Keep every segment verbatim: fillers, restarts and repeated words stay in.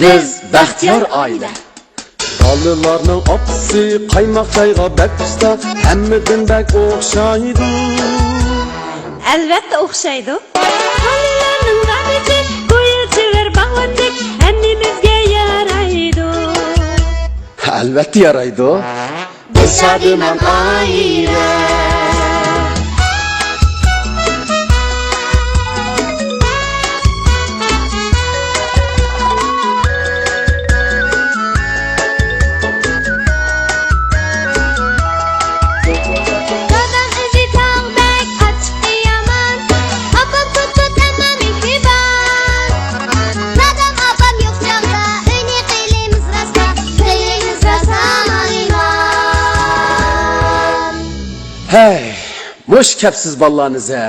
بىز بەختىيار ئائىلە. بالىلارنىڭ ئاپىسى قايماق چايغا بەك ئۇستا، ھەممىدىن بەك ئوخشايدۇ. ئەلۋەتتە ئوخشايدۇ. بالىلارنىڭ دادىسى، گۈل چېۋەر باغۋەنچىك، ھەممىمىزگە يارايدۇ. ئەلۋەتتە يارايدۇ. بىز شادىمان ئائىلە. دادام ئۆزى تاغدەك ئاچچىقى يامان، ئاپام توت-توت ئەمما مېھرىبان. دادام، ئاپام يوق چاغدا ئۆينى قىلىمىز راسلا، قىلىمىز راسلا مېھرىبان. ھەي، مۇشۇ كەپسىز بالىلارنى زە.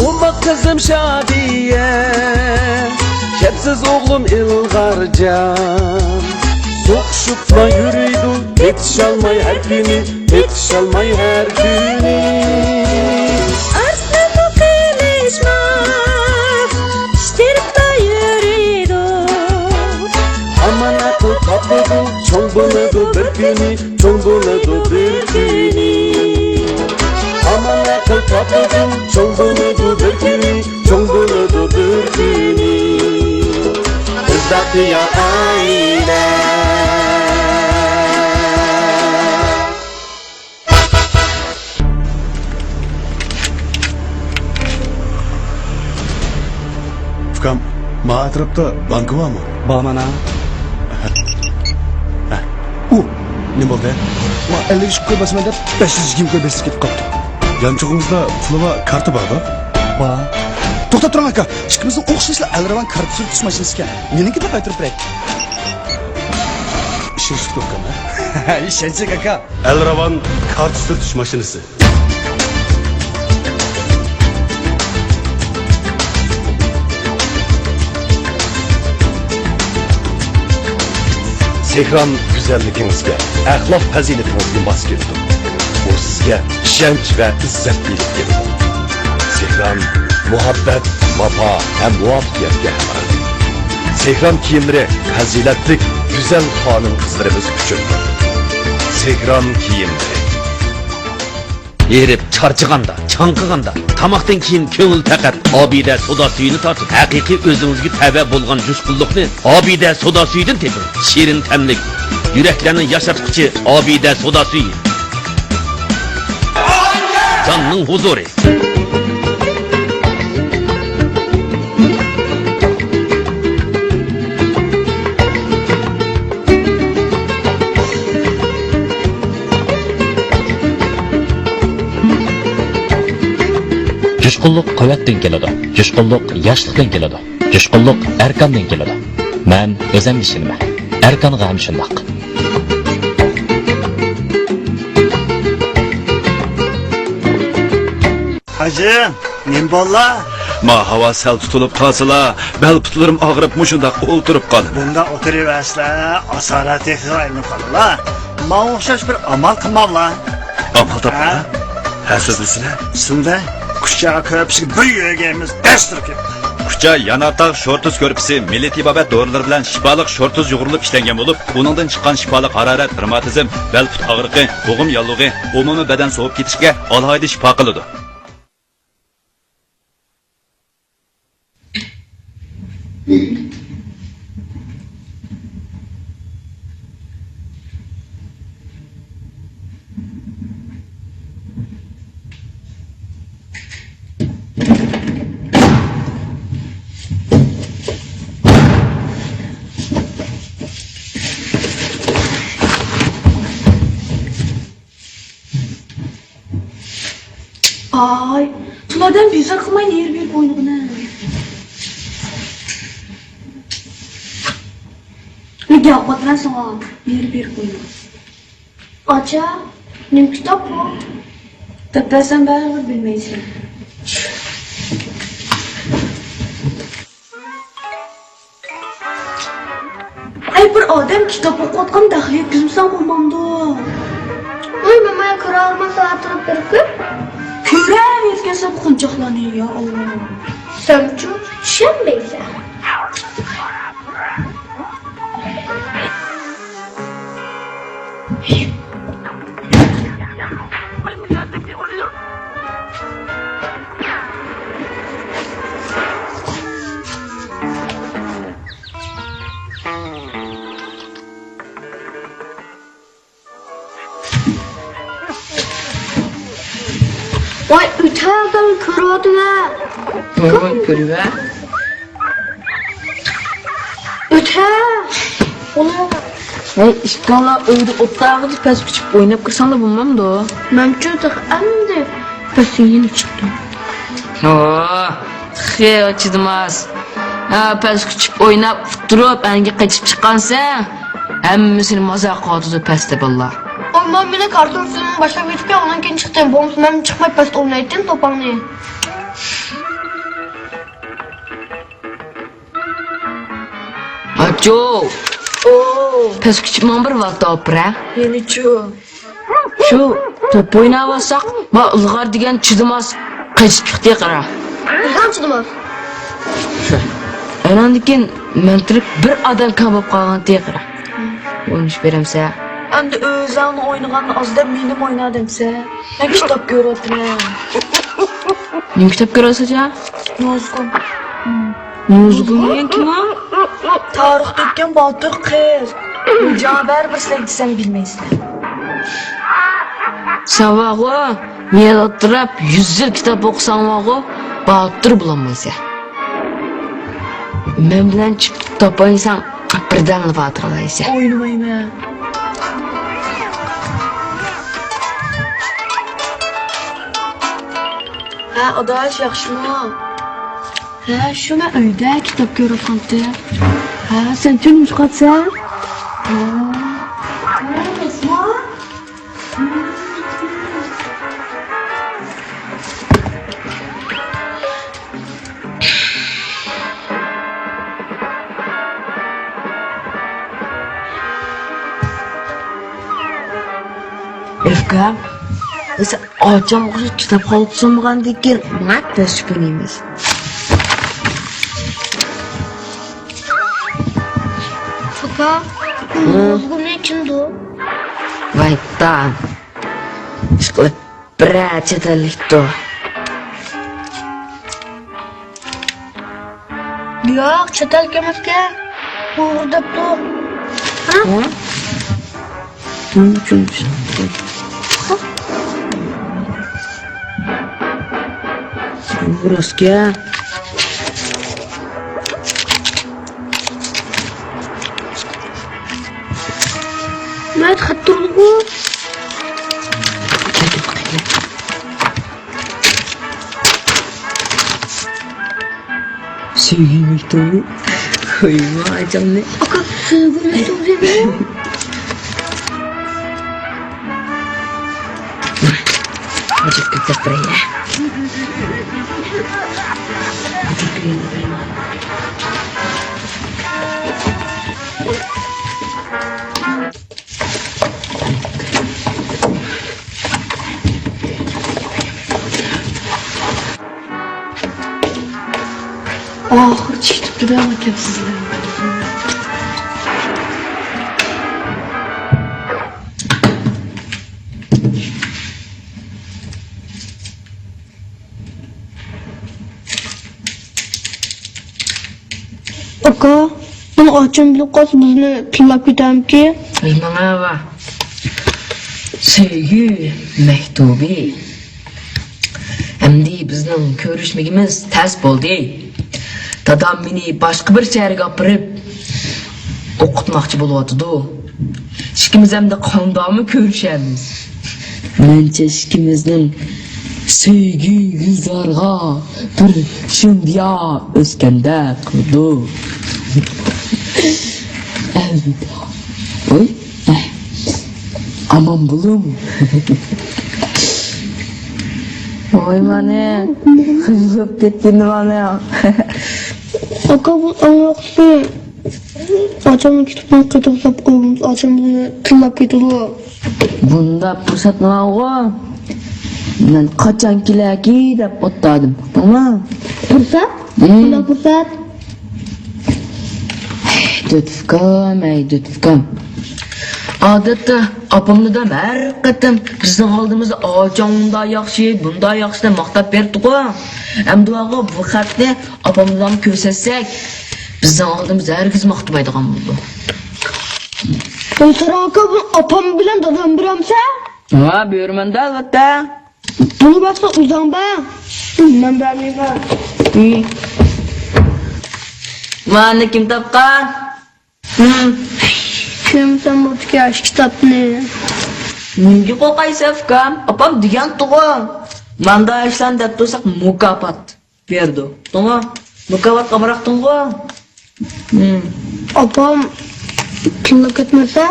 ئوماق قىزىم شادىيە، كەپسىز ئوغلۇم ئىلغارجان. سوقۇشۇپلا يۈرىدۇ، پېتىشالماي ھەر كۈنى، پېتىشالماي ھەر كۈنى. ئارسلانمۇ قىلىشماق، پىشتىرىپلا يۈرىدۇ. ھامان ئەقىل تاپىدۇ، چوڭ بولىدۇ بىر كۈنى، چوڭ بولىدۇ بىر كۈنى. ھامان ئەقىل تاپىدۇ، چوڭ بولىدۇ بىر كۈنى، چوڭ بولىدۇ بىر كۈنى. بىز بەختىيار ئائىلە. ئۇكام، ما ئەتراپتا بانكا بارمۇ؟ بار مانا. ھە. ئۇ، نېمە بولدى؟ ما ئەللىك ئۈچ كوي باسىمەن دەپ، بەش يۈز يىگىرمە كوي بېسىپ كېتىپ قاپتۇ. يانچۇقىڭىزدا پۇلى بار كارتا بارغۇ؟ بار. توختاپ تۇرۇڭ ئاكا، ئىككىمىزنىڭ ئوخشاشلا ئەلراۋان كارتا سۈرتۈش ماشىنىسى ئىكەن. مېنىڭكىدىن قايتۇرۇپ بېرەي. ئىشەنچلىك ئۇكام، ھە؟ ئىشەنچلىك ئاكا. ئەلراۋان كارتا سۈرتۈش ماشىنىسى. سېھران گۈزەللىكىڭىزگە، ئەخلاق پەزىلىتىڭىزگە ماس كېلىدۇ. ئۇ سىزگە ئىشەنچ ۋە ئىززەت ئېلىپ كېلىدۇ. سېھران مۇھەببەت، ۋاپا ھەم مۇۋەپپەقىيەتكە ھەمراھ. سېھران كىيىملىرى پەزىلەتلىك، گۈزەل خانىم-قىزلىرىمىز ئۈچۈن. سېھران كىيىملىرى. ھېرىپ، چارچىغاندا، چاڭقىغاندا، تاماقتىن كېيىن كۆڭۈل پەقەت ئابىدە سودا سۈيىنى تارتىدۇ. ھەقىقىي ئۆزىڭىزگە تەۋە بولغان جۇشقۇنلۇقنى ئابىدە سودا سۈيىدىن تېپىڭ. شېرىن تەملىك، يۈرەكلەرنى ياشارتقۇچى ئابىدە سودا سۈيى. جاننىڭ ھۇزۇرى. جۇشقۇنلۇق قۇۋۋەتتىن كېلىدۇ، جۇشقۇنلۇق ياشلىقتىن كېلىدۇ، جۇشقۇنلۇق ئەركاندىن كېلىدۇ. مەن ئۆزۈمگە ئىشىنىمەن، ئەركانغا ھەم شۇنداق. ھاجى، نېمە بوللا؟ ما ھاۋا سەل تۇتۇلۇپ قالسىلا، بەل پۇتلىرىم ئاغرىپ مۇشۇنداق ئولتۇرۇپ قالىمەن. بۇنداق ئولتۇرۇۋەرسىلە، ئاسارەت ئېغىرغا ئايلىنىپ قالىلا. ماڭا ئوخشاش بىر ئامال قىلماڭلا. ئامال تاپقان؟ ھە؟ ھە، سۆزلىسىلە. ئىسىمدە كۇچا كۆرپىسىگە بىر يۈرگەنمىز، دەستۇر كېلىپ. كۇچا يانارتاغ شورتۇز كۆرپىسى مىللىي تېبابەت دورىلىرى بىلەن شىپالىق شورتۇز يۇغۇرۇلۇپ ئىشلەنگەن بولۇپ، ئۇنىڭدىن چىققان شىپالىق ھارارەت، رېماتىزم، بەل پۇت ئاغرىقى، بوغۇم ياللۇغى، ئومۇمىي بەدەن سوۋۇپ كېتىشكە ئالاھىدە شىپا قىلىدۇ. ئاي، تۇلادىن بىزار قىلماي نېرى بېرىپ ئوينىغىنە. نېگە ئاقماتىمەن ساڭا، نېرى بېرىپ ئوينا. ئاچا، نېمە كىتاب بۇ؟ دەپ بەرسەم بەرىبىر بىلمەيسەن. ئەي ئادەم كىتاب ئوقۇۋاتقان دەخلى يەتكۈزمىسەڭ بولمامدۇ؟ ۋاي، ماما، كۆرەلمەسە ئاغدۇرۇپ بېرىپ كۆر. كۆرەلمەيدىكەنسەن بۇ قونچاقلارنى، يا ئاللا. سەنچۇ چۈشەنمەيسەن. ۋاي، ئۆتە، كۆرۈۋاتىمەن. ۋاي، ۋاي، كۆرۈۋە. ئۆتە. ئۇلار. ۋاي، ئىككىڭلار ئۆيدە ئولتۇرغىچە پەس كۈچۈپ ئويناپ كىرسەڭلار بولمامدۇ؟ مەنچۇ تېخى ئەمدى پەستىن يېنىپ چىقتىم. ھو، تېخى چىدىماس. ھە، پەس كۈچۈپ ئويناپ ئۇتتۇرۇپ، ئەنگە قېچىپ چىققانسەن. ھەممىسىنى مازاق قىلىۋاتىدۇ پەستە بالىلار. ئۇ ماما مېنى كارتون فىلىمنى باشلاپ كېتىپكەن، ئۇنىڭ كېيىن چىقتىم. بولمىسا مەن چىقماي پەستە ئوينايتتىم توپاڭنى. ئاچو! ئو! پەس كۈچۈپ ماڭا بىر ۋاقىت ئاپىرە. يەنىچۇ؟ شۇ توپ ئويناۋاتساق، ما ئىلغار دېگەن چىدىماس قېچىپ چىقتى قارا. نېمە چىدىماس؟ ئاناندىن كېيىن مەن تىرىك بىر ئادەم كام بولۇپ قالغانتى قارا. ئوينىشىپ بېرەمسە؟ ئەمدى ئۆزۈڭنى ئوينىغاننى ئاز دەپ مېنىمۇ ئوينا دەمسە؟ مەن كىتاب كۆرۈۋاتىمەن. نېمە كىتاب كۆرۈۋاتىسەن؟ نوزۇگۇم. نوزۇگۇم دېگەن كىم ئۇ؟ تارىختا ئۆتكەن باتۇر قىز. جاۋابەر بىر سىلەر دېسەم بىلمەيسىلەر. سەن بارغۇ، مېنى ئولتۇرۇپ يۈز يىل كىتاب ئوقۇساڭ بارغۇ، باتۇر بولالمايسەن. مەن بىلەن چىپ توپ ئوينىساڭ، بىردەملا باتۇر بولالايسەن. ئوينىمايمەن. ھە، ئاداش، ياخشىمۇ؟ ھە، شۇ مەن ئۆيدە كىتاب كۆرۈۋاتقانتىم. ھە، سەن تۈنۈگۈن چىقاتسەن؟ ھە. ھە، رەسما؟ ئۆفكە، بىز ئاچام ئوخشاش كىتاب خالتىسىمىغاندىن كېيىن ماڭا تەسلىپ ئوينايمىز. ئاكا، ھە؟ بۇ نېمە كىمدۇ؟ ۋايتان. ئىشقىلىپ بىرەر چەت ئەللىكتۇ. ياق، چەت ئەللىك ئەمەسكەن. ئۇيغۇر دەپتۇ. ھە؟ ھە؟ ئۇيغۇر ئەسكەن. مەت خەت تۇردىغۇ. سۆيگۈ مەكتۇبى. قويما ئاچامنى. ئاكا، سۆيگۈ مەكتۇبى دېدىڭ. ئاچىپ كۆتۈرۈپ بېرەي. ئاخىرى چىقىپتۇ-دە، ئاكام سىزلەر. ئاكا، بۇنى ئاچام بىلىپ قالسا، بىزنى تىللاپ كېتەرمىكىن؟ ماڭا ۋا. سۆيگۈ مەكتۇبى. ئەمدى بىزنىڭ كۆرۈشمىكىمىز تەس بولدى. دادام مېنى باشقا بىر شەھەرگە ئاپىرىپ ئوقۇتماقچى بولۇۋاتىدۇ. ئىككىمىز ئەمدى قانداقمۇ كۆرۈشەمىز؟ مەنچە ئىككىمىزنىڭ سۆيگۈ گۈلزارغا بىر شۇندىيا ئۆسكەندەك قىلىدۇ. ئەلۋىدا. ۋوي، ئەھ. ئامان بولۇڭ. ۋوي مانا، خىجىل بولۇپ كەتكىنى مانا. ئاكا، بۇ ئاڭلاقسىز. ئاچامنى كىتابنى قېتىغا ساپ قويۇمىز، ئاچام بىزنى تىللاپ كېتىدۇ. بۇنداق پۇرسەت بارغۇ. مەن قاچان كېلەكى دەپ ئولتۇردۇم. تامام. پۇرسەت؟ ھىم. قانداق پۇرسەت؟ ھەي، دۆت ئۇكام، ھەي، دۆت ئۇكام. ئادەتتە ئاپام دادام ھەر قېتىم بىزنىڭ ئالدىمىزدا ئاچاڭ ئۇنداق ياخشى، بۇنداق ياخشى دەپ ماختاپ بېرىپتىغۇ. ئەمدى بۇ خەتنى ئاپام دادامغا كۆرسەتسەك، بىزنىڭ ئالدىمىزدا ھەرگىز ماختىمايدىغان بولىدۇ. ئولتۇر ئاكا، بۇ ئاپام بىلەن دادام بېرەمسەن؟ ھە، بېرىمەن-دە، ئەلۋەتتە. بۇنى باشقا ئۆزۈڭ بەر. مەن بەرمەيمەن. مانا كىم تاپقان؟ كۆرمىسەم بولىدىكەن ئاشۇ كىتابنى. نېمىگە قورقايسەن، ئۇكام؟ ئاپام دېگەنتىغۇ. مانداق ئىشلارنى دەپ تۇرساق مۇكاپات بېرىدۇ. توڭا، مۇكاپاتقا ئامراقتىڭغۇ؟ ئاپام تىللاپ كەتمىسە؟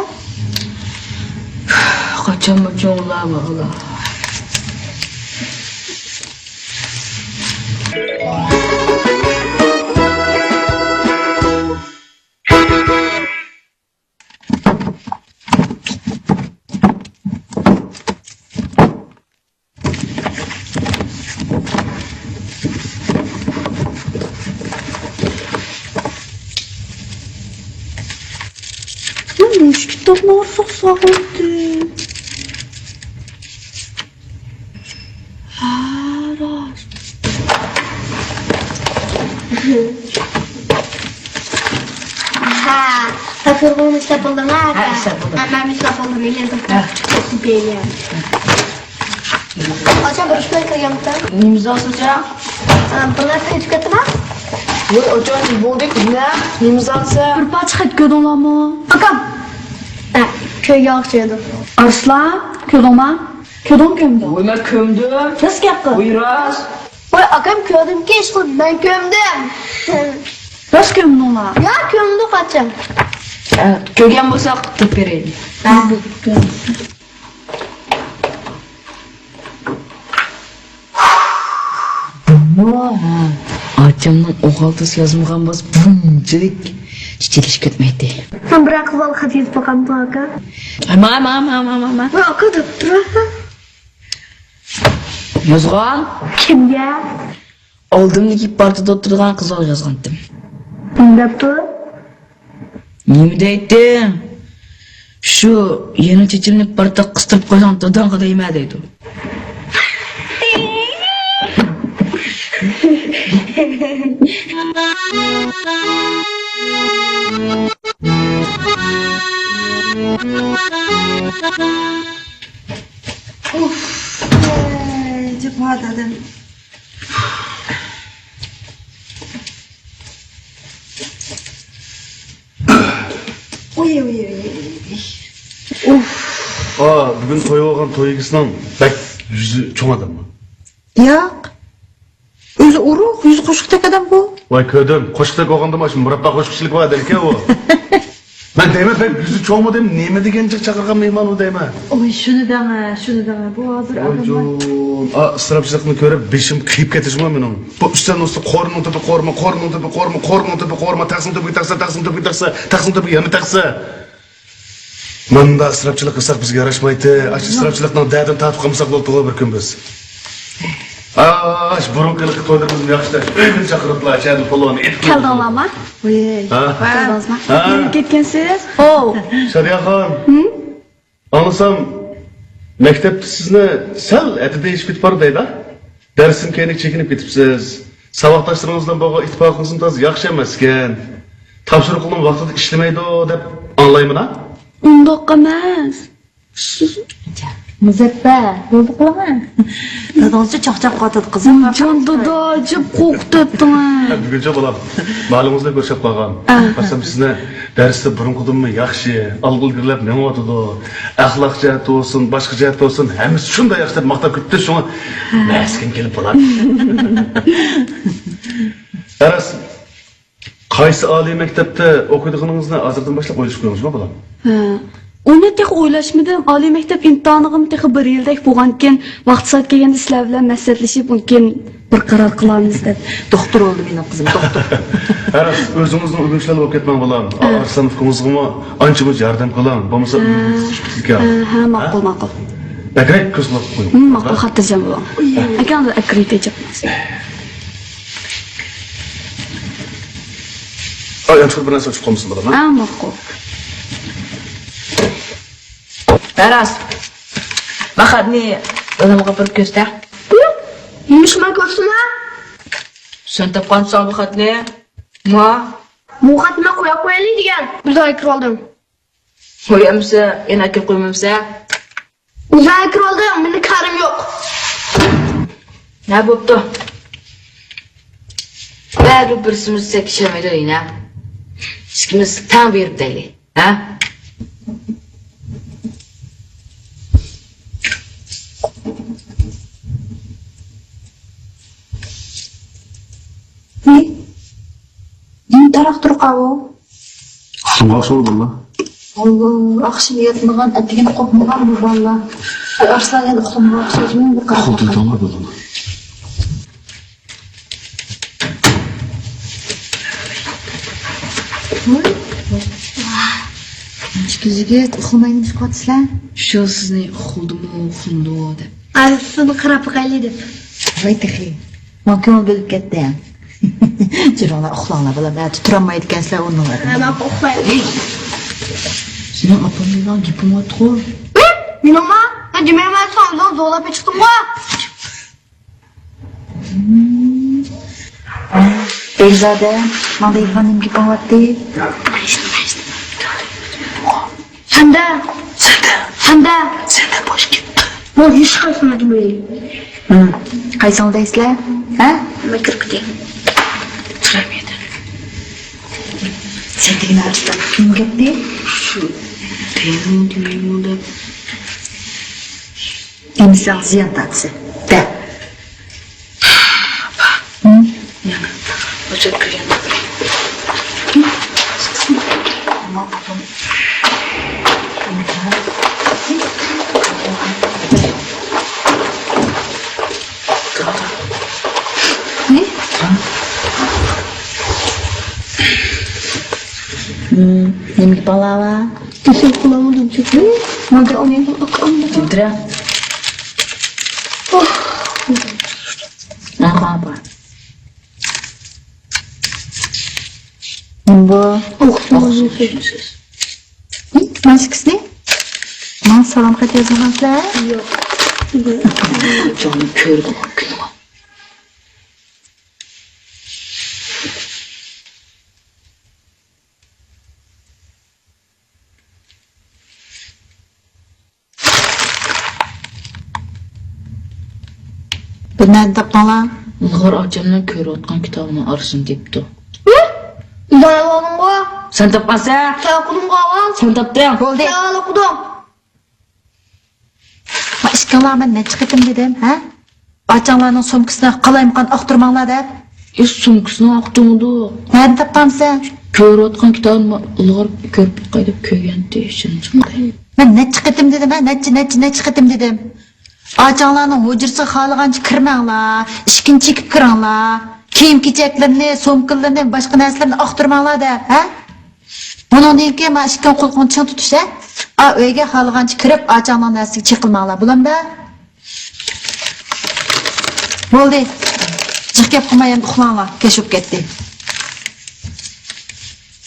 قاچانمۇ چوڭلاما ئۇلار. مۇشۇ كىتابنى ئارزۇق سالدىم. ھە، راست. ھە، تاپشۇرۇقنى ئىشلەپ بولدۇڭ ھە؟ ھە، ئىشلەپ بولدۇم. ھە، مەن ئىشلەپ بولدۇم. مېنى ھە. ئاچا، بىر ئىش بىلەن كەلگەنمىكەن. نېمە زادسىچە؟ بىر نەرسە ئېيتىپ كەتتىما؟ ۋاي ئاچا، نېمە بولدى؟ نېمە؟ نېمە زادسە؟ بىر پارچە خەت كۆردۈڭلارمۇ؟ ئاكام. ھە، كۆرگەن ئوخشايدۇ. ئارسلان، كۆردۈڭما؟ كۆردۈڭ كۆمدۈڭ. ۋاي مەن كۆمدۈم. راست گەپ قىل. ۋاي راست. ۋاي ئاكام كۆردۈمكى، ئىشقىلىپ مەن كۆمدۈم. راست كۆمدۈڭلار؟ يا كۆمدۇق ئاچام. ھە، كۆرگەن بولساق تېپىپ بېرەيلى. ھە. بۇمۇ، ھە، ئاچامنىڭ ئوغالتىسى يازمىغان بولسا بۇنچىلىك چېچىلىشىپ كەتمەيتتى. سەن بىرەر قىزغا خەت يېزىپ باقامدىڭ ئاكا؟ ما، ما، ما، ما، ما، ما. ۋاي ئاكا دەپ تۇرا. يازغان؟ كىمگە؟ ئالدىمدىكى پارتىدا ئولتۇرغان قىزغا يازغانتىم. نېمە دەپتۇ؟ نېمە دەيتتىم؟ شۇ يەنە چېچىمنى پارتاغا قىستۇرۇپ قويساڭ داداڭغا دەيمەن دەيدۇ. ئۇف، ئەي، جاپا دادام. ئۇي، ئۇي، ئۇي، ئۇي. ئۇف. ئا، بۈگۈن توي بولغان توي ئىگىسىنىڭ بەك يۈزى چوڭ ئادەممۇ؟ ياق. ئۆزى ئورۇق، يۈزى قوشۇقتەك ئادەمغۇ. ۋاي كۆردۈم، قوشۇقتەك بولغاندىمۇ ئاشۇ مۇراببا قوشۇقچىلىكى بار ئىكەنغۇ. مەن دەيمەن، بەك يۈزى چوڭمۇ دەيمەن، نېمە دېگەن جىق چاقىرغان مېھمانمۇ دەيمەن. ئوي، شۇنى دەڭە، شۇنى دەڭە، بۇ ھازىر ۋاي ئادەملەر. جۇم، ئا، ئىسراپچىلىقنى كۆرۈپ بېشىم قېيىپ كېتىشىمۇ مېنىڭ. بۇ ئۈستەلنىڭ ئۈستى قورۇمىنىڭ تۆپى قورۇما، قورۇمىنىڭ تۆپى قورۇما، قورۇمىنىڭ تۆپى قورۇما، تەخسىنىڭ تۆپىگە تەخسە، تەخسىنىڭ تۆپىگە تەخسە، تەخسىنىڭ تۆپىگە يەنە تەخسە. مۇنداق ئىسراپچىلىق قىلساق بىزگە ياراشمايتتى. ئاشۇ ئىسراپچىلىقنىڭ دەردىنى تارتىپ قالمىساق بولۇپتىغۇ بىر كۈن بىز. ئاش، بۇرۇنقى ھېلىقى تويلىرىمىزمۇ ياخشى. ئۆيدىن چاقىرىپلا، ئىچەردە پالۋاننى ئېتىپ كەلدىڭلارمۇ؟ ھە؟ كەلدىڭلارمۇ؟ ھە؟ نېمە كەتكەنسىز؟ ھو! شادىياخان. ھىم؟ ئاڭلىسام، مەكتەپتە سىزنى سەل ھەددىدىن ئېشىپ كېتىپ بار دەيدۇ. دەرستىن كەينىگە چېكىنىپ كېتىپسىز. ساۋاقداشلىرىڭىز بىلەن بولغان ئىتتىپاقىڭىزمۇ تازا ياخشى ئەمەسكەن. تاپشۇرۇقلىرىمۇ ۋاقتىدا ئىشلىمەيدۇ دەپ ئاڭلايمەن ھە؟ ئۇنداق ئەمەس. مۇزەپپەر، بولدى قىلىڭە. داداڭچە چاقچاق قاتىدۇ قىزىم. جان دادا، جىپ قورقۇتۇپتىڭ. بۈگۈنچە بالام، مالىڭىزنى كۆرۈشۈپ قالغان. ئاھ. قارىسام سىزنى دەرستە بۇرۇنقىدىنمۇ ياخشى، ئالغا ئىلگىرىلەپ مېڭىۋاتىدۇ. ئەخلاق جەھەتتە بولسۇن، باشقا جەھەتتە بولسۇن، ھەممىسى شۇنداق ياخشى دەپ ماختاپ كېتىپتۇ، شۇڭا مەسىلىم كېلىپ قالاتتى. راست، قايسى ئالىي مەكتەپتە ئوقۇيدىغىنىڭىزنى ھازىردىن باشلاپ ئويلىشىپ قويۇڭىزما، بالام. ھە. ئۇنى تېخى ئويلاشمىدىم. ئالىي مەكتەپ ئىمتىھانىغىمۇ تېخى بىر يىلدەك بولغانكىن، ۋاقتى سائەت كەلگەندە سىلەر بىلەن مەسلىھەتلىشىپ، مۇمكىن بىر قارار قىلارمىز دەپ. دوختۇر بولدى مېنىڭ قىزىم، دوختۇر. ھە، راست، ئۆزىڭىزنىڭ ئۆگىنىشلەرلا بولۇپ كەتمەڭ، بالام. ھە. ئارسلان ئۇكىڭىزغىمۇ ئانچە-مۇنچە ياردەم قىلىڭ، بولمىسا ھە. ئۆيىڭىز چۈشۈپ كېتىدىكەن. ھە، ھە، ماقۇل، ھە؟ ماقۇل. بەكرەك كۆز قۇلاق بولۇڭ. ھىم، ماقۇل، خاتىرجەم بولۇڭ. ئاكاڭ ئەكرىتى چىقماس. ئاي، يانچۇققا بىر نەرسە چۈشۈپ قالمىسۇن، بالام، ھە؟ ھە، ماقۇل. ئەراز، بۇ خەتنى دادامغا ئاپىرىپ كۆرسىتە. نېمىشقا ماڭا كۆرسىتىمەن؟ سەن تاپقانسەن بۇ خەتنى؟ ما؟ بۇ خەتنى مەن قويۇپ قويايلى دېگەن. ئۆزۈڭ ئەكىرىۋالدىڭ. قويامسە، يەنە ئەكىرىپ قويمامسە؟ ئۆزۈڭ ئەكىرىۋالدىڭ، مېنىڭ كارىم يوق. ھە، بوپتۇ. بەرىبىر بىرسىمىز سەككىشەلمەيدۇ، يەنە. ئىككىمىز تەڭ بېرىپ دەيلى. ھە؟ نېمە تاراق تۇرۇق ئاۋۇ؟ ئۇخلىمىغان ئوخشايدۇ بالىلار. ئاخشىمى ياتمىغان، ئەتىگىنى قوپمىغان بۇ بالىلار. ئاي، ئارسلان يەنە ئۇخلىمىغان ئوخشايدۇ. بىر قاراپ باقاي. ئۇخلىدىڭلار بالىلار. ۋاي، ۋاي. ئىككى يىگىت ئۇخلىماي نېمە قىلىۋاتىسىلەر؟ شۇ سىزنى ئۇخلىدىمۇ، ئۇخلىمىدىمۇ دەپ. ئارسلىنى قاراپ باقايلى دەپ. ۋاي تېخى. ماڭا كۆڭۈل بۆلۈپ كەتتى. جۇرۇڭلار، ئۇخلاڭلار بالام، ئەتە تۇرالمايدىكەنسىلەر ئورنۇڭلاردىن. ھە، ماقۇل، ئۇخلايلى. سېنىڭ ئاپاڭ دېگەن گېپىڭ بارتقۇ. مېنىڭما؟ مەن دېمەيمەن، ساڭا زورلاپ ئېچىقتىمغۇ. بەگزادە، ماڭا دەيدىغان نېمە گېپىڭ بارتى؟ ھەمدە! ھەمدە! سەندە بوش گەپ. بۇ ھېچقايسىڭ دېمەيلى. ھىم. قايسىڭ دەيسىلەر؟ ھە؟ مەن كىرىپ كېتەي. تۇرۇڭ يەردە. سەن دېگىنى ئارىسىدا كىم گەپتى؟ شۇ دەيمۇ دېمەيمۇ دەپ. دېمىسەڭ زىيان تارتىسەن. دە. ھىم؟ يەنە ئوچاق كىرگەن. نېمىگە بالاۋا؟ تېشىپ قىلامدۇ چېكىم؟ مادا ئويۇن ئاقامدۇ؟ تىترە. ناخاپا. بۇ ئوقۇسىز. ماسكىسىنى؟ ماڭا سالام خەت يازمىغانسىلەر؟ يوق. جانىم كۆردۈم كۈنىڭ. بۇ نەدىن تاپتىڭلار؟ ئىلغار ئاچامنىڭ كۆرۈۋاتقان كىتابىنىڭ ئارىسىدىن تېپىپتۇ. ئىلغار ئالغانغۇ. سەن تاپقانسەن. سەن ئوقۇدۇڭغۇ ئاۋۋال. سەن تاپتىڭ. بولدى. سەن ئوقۇدۇڭ. ئىككىڭلار مەن نەچچە قېتىم دېدىم، ھە؟ ئاچاڭلارنىڭ سومكىسىنى قالايمىقان ئاختۇرماڭلار دەپ. ئى، سومكىسىنى ئاختۇرمىدۇق. نەدىن تاپقانسەن؟ كۆرۈۋاتقان كىتابىنى ئىلغار كۆرۈپ باقاي دەپ كۆرگەنتى، ئىچىدىن چىقتى. مەن نەچچە قېتىم دېدىم، ھە؟ نەچچە، نەچچە، نەچچە قېتىم دېدىم. ئاچاڭلارنىڭ ھۇجرىسىغا خالىغانچە كىرمەڭلار، ئىشىكنى چېكىپ كىرىڭلار. كىيىم-كېچەكلىرىنى، سومكىلىرىنى، باشقا نەرسىلىرىنى ئاختۇرماڭلار دەپ، ھە؟ بۇنىڭدىن كېيىن مانا ئىككىڭ قۇلىقىڭنى چىڭ تۇتۇش، ھە؟ ئا، ئۆيگە خالىغانچە كىرىپ، ئاچاڭنىڭ نەرسىگە چېقىلماڭلار، بولامدۇ؟ بولدى. جىق گەپ قىلماي ئەمدى ئۇخلاڭلار، كەچ بولۇپ كەتتى.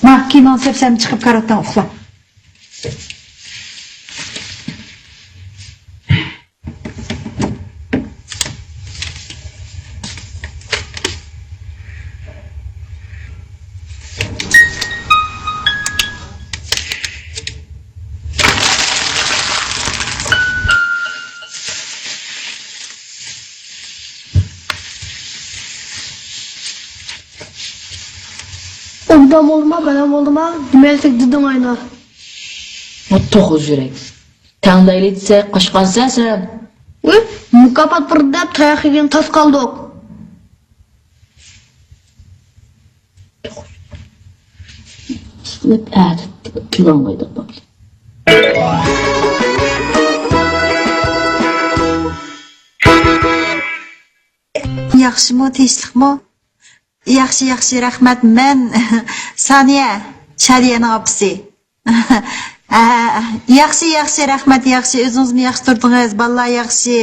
ما، كىيىمىڭنى سېلىپ سەن چىقىپ كارىۋاتتىن ئۇخلا. ئوبدان بولدىما، بەلەن بولدىما، دېمەيسەك دېدىڭ ئاينا. توخۇ يۈرەك. تەڭلەيلى دېسەك، قاچقانسەن سەن. ۋىي، مۇكاپات بېرىدۇ دەپ تاياق يېگىنى تاس قالدۇق. ئىشلەپ ئەتە كېلەلمەيدۇ. ياخشىمۇ، تىنچلىقمۇ؟ ياخشى، ياخشى، رەھمەت. مەن سانىيە، شادىيەنىڭ ئاپىسى. ھە، ياخشى، ياخشى، رەھمەت، ياخشى. ئۆزىڭىزمۇ ياخشى تۇردىڭىز؟ بالىلار ياخشى؟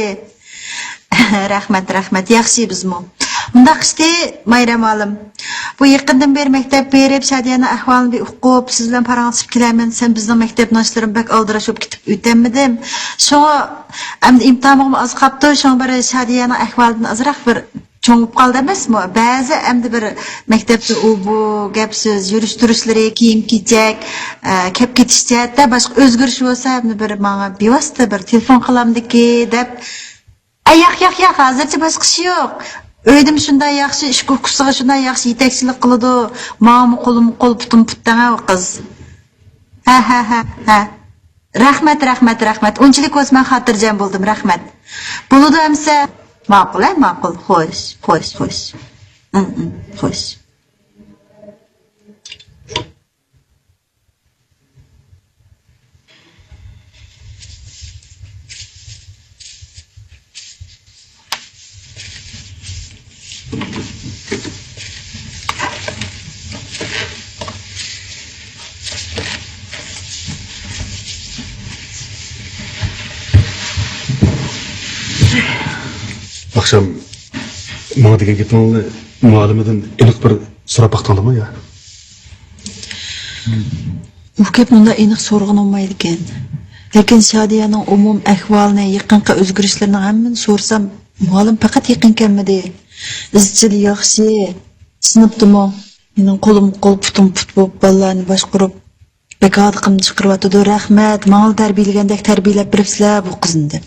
رەھمەت، رەھمەت، ياخشى بىزمۇ. مۇنداق ئىشتى، مايرەم ئالىم. بۇ يېقىندىن بېرى مەكتەپكە بېرىپ، شادىيەنىڭ ئەھۋالىنى بىر ئۇقۇپ، سىز بىلەن پاراڭلىشىپ كېلەرمەن دېسەم، بىزنىڭ مەكتەپنىڭ ئىشلىرىمۇ بەك ئالدىراش بولۇپ كېتىپ ئۆتەلمىدىم. شۇڭا ئەمدى ئىمتىھانىمغىمۇ ئاز قاپتۇ، شۇڭا بىر شادىيەنىڭ ئەھۋالىدىن ئازراق بىر چوڭىيىپ قالدى ئەمەسمۇ؟ بەزى ئەمدى بىر مەكتەپتە ئۇ بۇ گەپ سۆز، يۈرۈش تۇرۇشلىرى، كىيىم كېچەك، ئە، كەپ كېتىش جەھەتتە باشقا ئۆزگىرىش بولسا، ئەمدى بىر ماڭا بىۋاسىتە بىر تېلېفون قىلامدىكى دەپ. ئە، ياق، ياق، ياق، ھازىرچە باشقا ئىش يوق. ئۆيدىمۇ شۇنداق ياخشى، ئىش ئۇكىسىغا شۇنداق ياخشى يېتەكچىلىك قىلىدۇ. ماڭىمۇ قولۇم قول، پۇتۇم پۇت دەڭە ئۇ قىز. ھە، ھە، ھە، ھە. رەھمەت، رەھمەت، رەھمەت. ئۇنچىلىك بولسا مەن خاتىرجەم بولدۇم، رەھمەت. بولىدۇ ئەمسە. ماقۇل، ھە، ماقۇل. خوش، خوش، خوش. ئىم، ئىم، خوش. ئاخشام ماڭا دېگەن گېپىڭنى مۇئەللىمىدىن ئېنىق بىر سوراپ باقتىڭلىمۇ يا؟ ئۇ گەپ مۇنداق ئېنىق سورىغىنى بولمايدىكەن. لېكىن شادىيەنىڭ ئومۇمىي ئەھۋالىنى، يېقىنقى ئۆزگىرىشلىرىنىڭ ھەممىنى سورىسام، مۇئەللىم پەقەت يېقىن كەلمىدى. ئىزچىل ياخشى، سىنىپتىمۇ مېنىڭ قولۇم قول، پۇتۇم پۇت بولۇپ، بالىلارنى باشقۇرۇپ، بەك ھاردۇقۇمنى چىقىرىۋاتىدۇ. رەھمەت، ماڭىلا تەربىيەلىگەندەك تەربىيەلەپ بېرىپسىلەر بۇ قىزنى دەپ.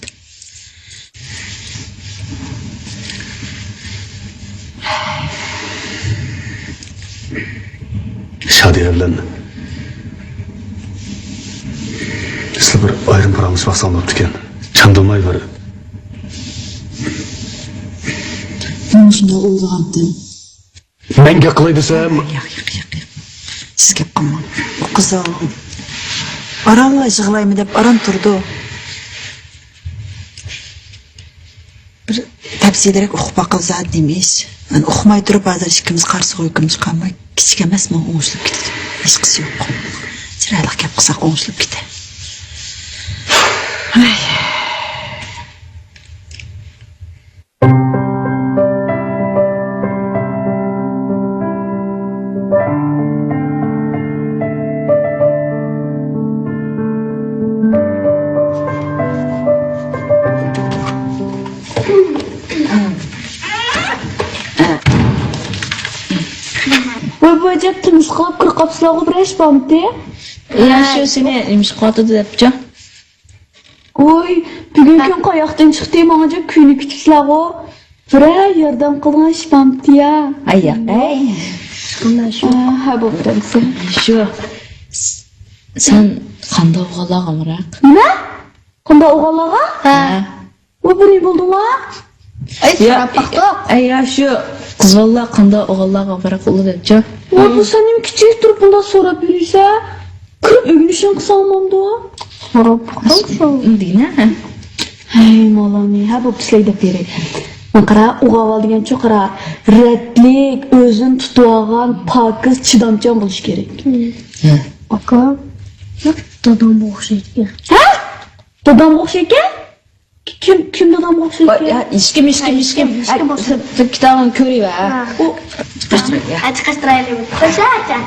شادىيە بىلەن سىلەر بىر ئايرىم پاراڭلىشىپ باقساڭ بوپتىكەن. چاندۇرماي بىر. مەن شۇنداق ئويلىغانتىم. مەن گەپ قىلاي دېسەم. ياق، ياق، ياق، ياق. سىز گەپ قىلماڭ. ئۇ قىز ئارانلا يىغلايمۇ دەپ ئاران تۇرىدۇ. بىر تەپسىلىيرەك ئۇقۇپ باققىلى زادى نېمە ئىش؟ مەن ئۇقماي تۇرۇپ ھازىر ئىككىمىز قارىسىغۇ ھۆكۈم چىقارماي. كىچىك ئەمەسمۇ، ئوڭشىلىپ كېتىدۇ. ھېچقىسى يوق. چىرايلىق گەپ قىلساق ئوڭشىلىپ كېتە. ھەي. ۋاي، ۋاي، جەپ تىنچلىق قىلىپ كىرىپ قاپسىلەرغۇ، بىر ئىش بارمىتى؟ يا، شۇ سېنى نېمە ئىش قىلىۋاتىدۇ دەپچۇ؟ ۋوي، بۈگۈن كۈن قاياقتىن چىقتى؟ ماڭا جەپ كۈنى كۈتۈپسىلەرغۇ. بىرەر ياردەم قىلىدىغان ئىش بارمىتى يا؟ ئاي، ياق، ئەي. ئىشقىللا شۇ. ھە، بوپتۇ ئەمسە. شۇ. س-، سەن قانداق ئوغۇللارغا ئامراق؟ نېمە؟ قانداق ئوغۇللارغا؟ ھە. ۋوي، بۇ نېمە بولدۇڭلار؟ ئەي، يا، سوراپ باقتۇق. ئەي، يا، شۇ قىز بالىلار قانداق ئوغۇللارغا ئامراق بولىدۇ دەپچۇ؟ ۋوي، بۇ سەن نېمە كىچىك تۇرۇپ بۇنداق سوراپ يۈرىسەن؟ كىرىپ ئۆگىنىشىڭ قىلساڭ بولامدۇ؟ سوراپ باقساڭ. دېگىنە، ھە؟ ھەي، مالانى، ھە، بوپتۇ، سىلەي دەپ بېرەي. مانا قارا، ئوغۇل دېگەنچۇ، قارا، رەتلىك، ئۆزىنى تۇتۇۋالغان، پاكىز، چىدامچان بولۇش كېرەك. ھە. ئاكا، دادامغا ئوخشايدىكەن. ھە؟ دادامغا ئوخشايدىكەن؟ كىم، كىم دادامغا ئوخشايدىكەن؟ يا، ھېچكىم، ھېچكىم، ھېچكىم. ھېچكىم ئوخشايدىكەن. سەن، سەن كىتابىڭنى كۆرۈۋەر. ھە. ئۇ، ھە، چىقىرىشتۇرايلى. قوشا ئاكا.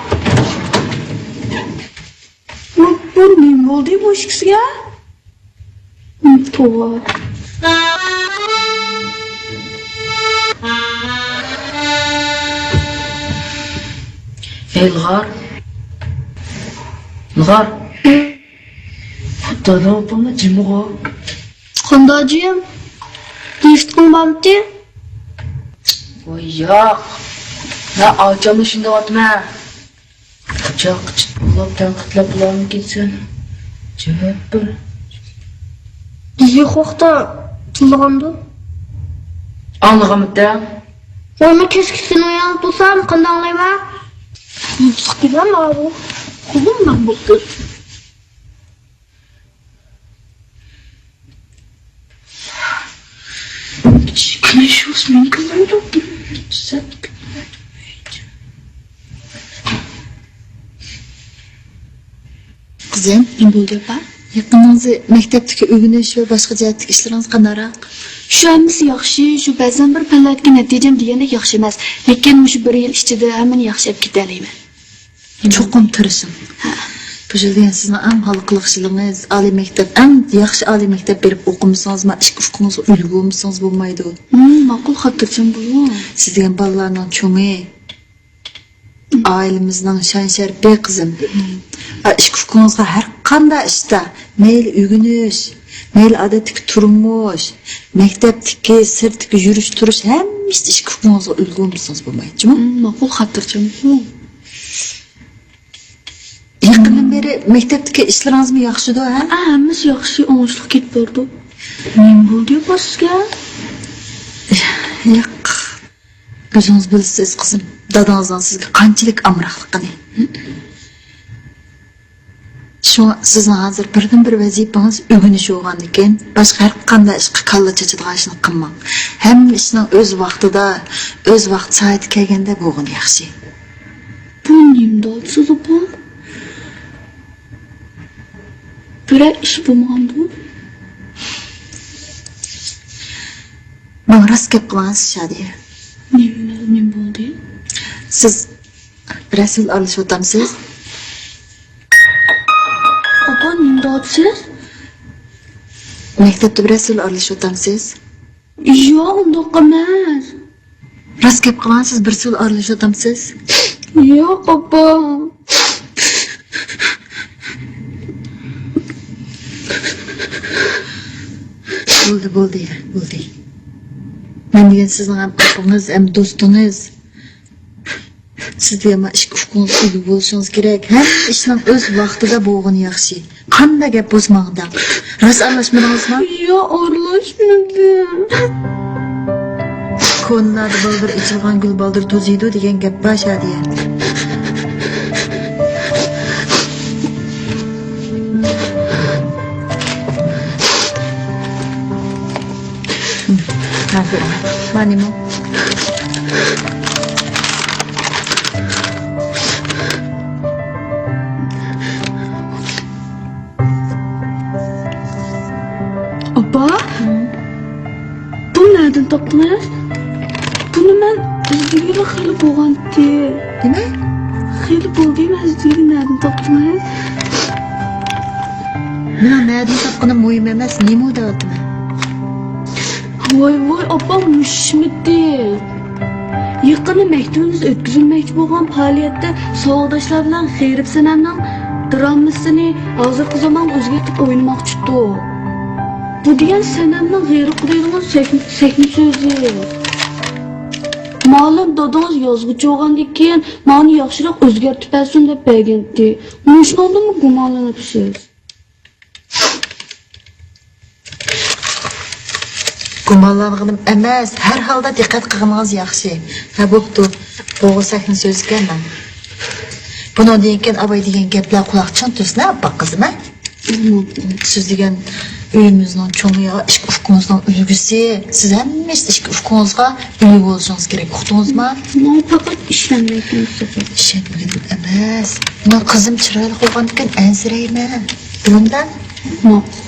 بۇ، بۇ نېمە بولدى بۇ ئىككىسىگە؟ توۋا. ئەي ئىلغار. ئىلغار. دادا ئاپاملا جىمغۇ. قانداق جىم؟ دېيىشتىڭ بامتى؟ ۋاي ياق. مەن ئاچامنى شۇنداق ئاتىمەن. قاچاق قىچىپ بولۇپ، تەنقىدلەپ بولارمىكىنسەن؟ جاۋاب بەر. ياق ۋاقىتتا تىللىغاندۇ؟ ئاڭلىغانمىتەڭ؟ ۋاي، مەن كەچكە سېنىڭ يالغۇز بولسام، قانداق ئاڭلايمەن؟ مۇزۇق دېمە ماۋۇ. قولۇم مەن بولدى. كۈنەش ئوسمىنكىلەر. قىزىم. نېمە بولدى، ئاپا؟ يېقىنىڭىزدا مەكتەپتىكى ئۆگىنىش ۋە باشقا جەھەتتىكى ئىشلىرىڭىز قانداقراق؟ شۇ ھەممىسى ياخشى، شۇ بەزەن بىر پەنلەردىكى نەتىجەم دېگەندەك ياخشى ئەمەس. لېكىن مۇشۇ بىر يىل ئىچىدە ھەممىنى ياخشى ئەپ كېتەلەيمەن. چوقۇم تىرىشىڭ. ھە. بۇ يىل دېگەن سىزنىڭ ئەڭ ھالقىلىق يىلىڭىز، ئالىي مەكتەپ، ئەڭ ياخشى ئالىي مەكتەپ بېرىپ ئوقۇمىسىڭىزمۇ، ئىككى ئۇكىڭىزغا ئۈلگە بولمىسىڭىز بولمايدۇ. ھىم، ماقۇل، خاتىرجەم بولۇڭ. سىز دېگەن بالىلارنىڭ چوڭى. ئائىلىمىزنىڭ شان-شەرىپى، قىزىم. ئا، ئىككى ئۇكىڭىزغا ھەر قانداق ئىشتا، مەيلى ئۆگىنىش، مەيلى ئادەتتىكى تۇرمۇش، مەكتەپتىكى، سىرتتىكى يۈرۈش-تۇرۇش، ھەممە ئىشتا ئىككى ئۇكىڭىزغا ئۈلگە بولمىسىڭىز بولمايدۇ، جۇمۇ؟ ھىم، ماقۇل، خاتىرجەم بولۇڭ. يېقىندىن بېرى مەكتەپتىكى ئىشلىرىڭىزمۇ ياخشىدۇ، ھە؟ ھە، ھەممىسى ياخشى، ئوڭۇشلۇق كېتىپ بارىدۇ. نېمە بولدى، ئاپا، سىزگە؟ ياق. ئۆزىڭىز بىلىسىز، قىزىم، دادىڭىزنىڭ سىزگە قانچىلىك ئامراقلىقىنى. شۇڭا سىزنىڭ ھازىر بىردىنبىر ۋەزىپىڭىز ئۆگىنىش بولغاندىكىن، باشقا ھەر قانداق ئىشقا كاللا چېچىدىغان ئىشنى قىلماڭ. ھەممە ئىشنىڭ ئۆز ۋاقتىدا، ئۆز ۋاقتى سائىتى كەلگەندە بولغىنى ياخشى. بۇ نېمە دادىسىز، ئاپا؟ بىرەر ئىش بولمىغاندۇ؟ ماڭا راست گەپ قىلىڭىز، شادىيە. نېمە، نېمە بولدى؟ سىز بىرەر سۆز ئارىلىشىۋاتامسىز؟ ئاپا، نېمە دەۋاتىسىز؟ مەكتەپتە بىرەر سۆز ئارىلىشىۋاتامسىز؟ ياق، ئۇنداق ئەمەس. راست گەپ قىلىڭ، سىز بىر سۆز ئارىلىشىۋاتامسىز؟ ياق، ئاپا. بولدى، بولدى، بولدى. مەن دېگەن سىزنىڭ ھەم ئاپىڭىز، ھەم دوستىڭىز. سىز دېگەن ئىككى ئۇكىڭىزغا ئىگە بولۇشىڭىز كېرەك. ھەممە ئىشنىڭ ئۆز ۋاقتىدا بولغىنى ياخشى. قانداق گەپ بولسا ماڭا دەڭ. راست ئارىلاشمىدىڭىزمۇ؟ ياق، ئارىلاشمىدىم. كونىلاردا بالدۇر ئېچىلغان گۈل بالدۇر توزۇيدۇ دېگەن گەپ بار، شادىيە. مانا نېمە؟ ئاپا، بۇ نەدىن تاپتىڭىز؟ بۇنى مەن ئىزدىگىلى خېلى بولغانتى. نېمە؟ خېلى بولدى، مەن ئىزدىگىلى، نەدىن تاپتىڭىز؟ مېنىڭ نەدىن تاپقىنىم مۇھىم ئەمەس، نېمە دەۋاتىمەن؟ ۋاي ۋاي، ئاپام مۇشۇمىتى. يېقىندا مەكتىپىمىزدە ئۆتكۈزۈلمەكچى بولغان پائالىيەتتە ساۋاقداشلار بىلەن غېرىب سەنەمنىڭ درامىسىنى ھازىرقى زامانغا ئۆزگەرتىپ ئوينىماقچىدۇق. بۇ دېگەن سەنەمنىڭ غېرىبقا دەيدىغان سەھنە، سەھنە سۆزى. مالىم دادىڭىز يازغۇچى بولغاندىن كېيىن مانا ياخشىراق ئۆزگەرتىپ بەرسۇن دەپ بەرگەنتى. مۇشۇنىڭدىنمۇ گۇمانلىنىپسىز؟ گۇمانلانغىنىم ئەمەس، ھەر ھالدا دىققەت قىلغىنىڭىز ياخشى. ھە، بوپتۇ. بۇ سەھنە سۆزىكەن مەن. بۇنىڭدىن كېيىن ئاباي دېگەن گەپلەر قۇلاق چىڭ تۇرسۇن، ھە، ئاپپاق قىزىم، ھە؟ سىز دېگەن ئۆيىمىزنىڭ چوڭى، ئىككى ئۇكىڭىزنىڭ ئۈلگىسى. سىز ھەممە ئىشتا ئىككى ئۇكىڭىزغا ئۈلگە بولۇشىڭىز كېرەك، ئۇقتىڭىزمۇ؟ ماڭا پەقەت ئىشەنمەيسىز. ئىشەنمىگىنىم ئەمەس. مانا قىزىم چىرايلىق بولغاندىكىن ئەنسىرەيمەن. بىلدىڭ؟ ماقۇل.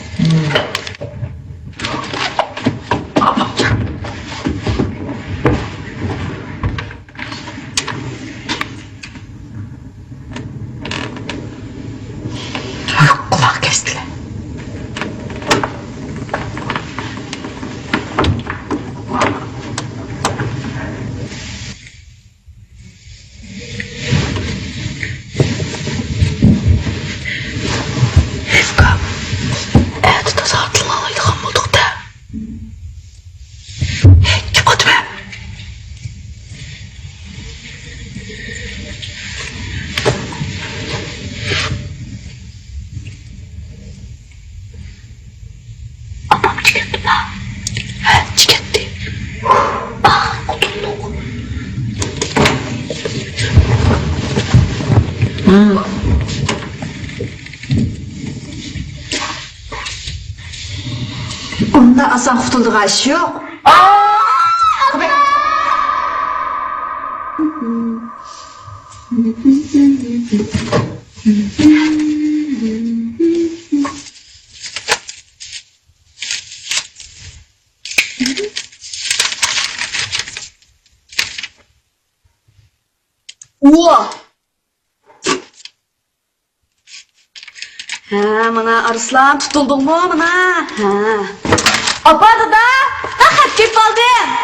قۇلاق كەستىلە. ئەتە تازا ئاتلىنالايدىغان بولدۇق-دە. ھەي، گەپ قىلىۋەر. ئاپام چىكەتتىما؟ ھە، چىكەتتى. ئاھ، قۇتۇلدۇق. ئۇنداق ئاسان قۇتۇلىدىغان ئىش يوق. ئۇۋا. ھە، مانا ئارسلان، تۇتۇلدۇڭمۇ مانا؟ ھە. ئاپا، دادا، ھە، خەپ كېلىپ قالدى.